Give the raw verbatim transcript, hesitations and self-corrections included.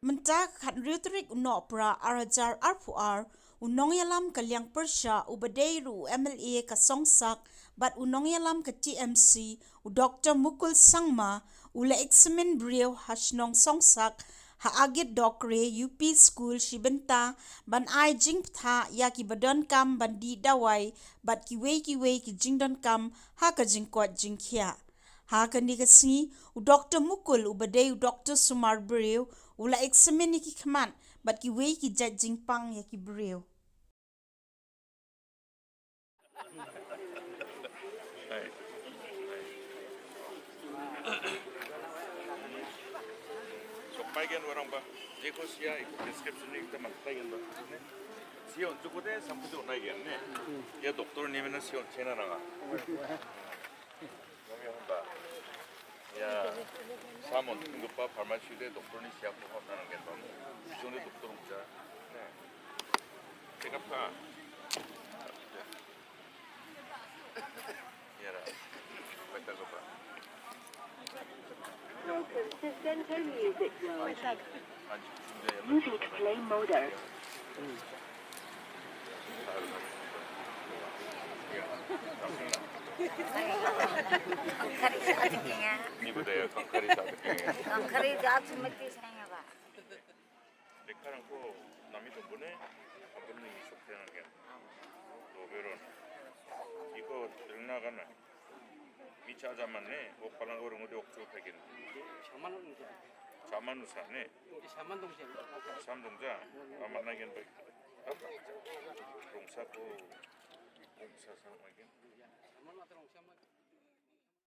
Mynta ka khathynriew tarik u Nohprah ar hajar arphew ar, u nongïalam ka liang pyrshah uba dei ruh u M L A ka Songsak bad u nongïalam ka T M C, u Doktor Mukul Sangma, u la examine briew ha shnong Songsak, ha Agit Dokre U P School shi bynta ban ai jingbthah ïa kiba donkam ban dih dawai bad kiwei kiwei ki jingdonkam ha ka jingkoit jingkhiah. Ha kane ka sngi, u Doktor Mukul uba dei u Doktor sumar briew u la examine ïa ki khmat bad kiwei ki jait jingpang ïa ki briew. Sok pai gen warang ba. Jeko sia iko prescription ni kita man pai gen ba. Sia untuk kote sampai tu nai gen ne. Ya doktor ni mena sia on chena nanga. Nong ya ba. Ya samon tunggu pa pharmacy de doktor ni sia ko hot nang gen ba. Jong de doktor uja. Ne. Check up ka. Welcome to Center Music World. Music play mode. Kari sa ati kenya. Kari sa ati mati saya ba. Lekha rangko nami tumbune, abun ni sok tena kya. To beron. Iko telna kana. Mi cha jaman ne, o palang o rungu de okcho pegin. Shaman dong ja. Shaman usa ne. Shaman dong ja. Shaman dong ja. Amat na gen pe. Rungsa ko. Rungsa sang magen.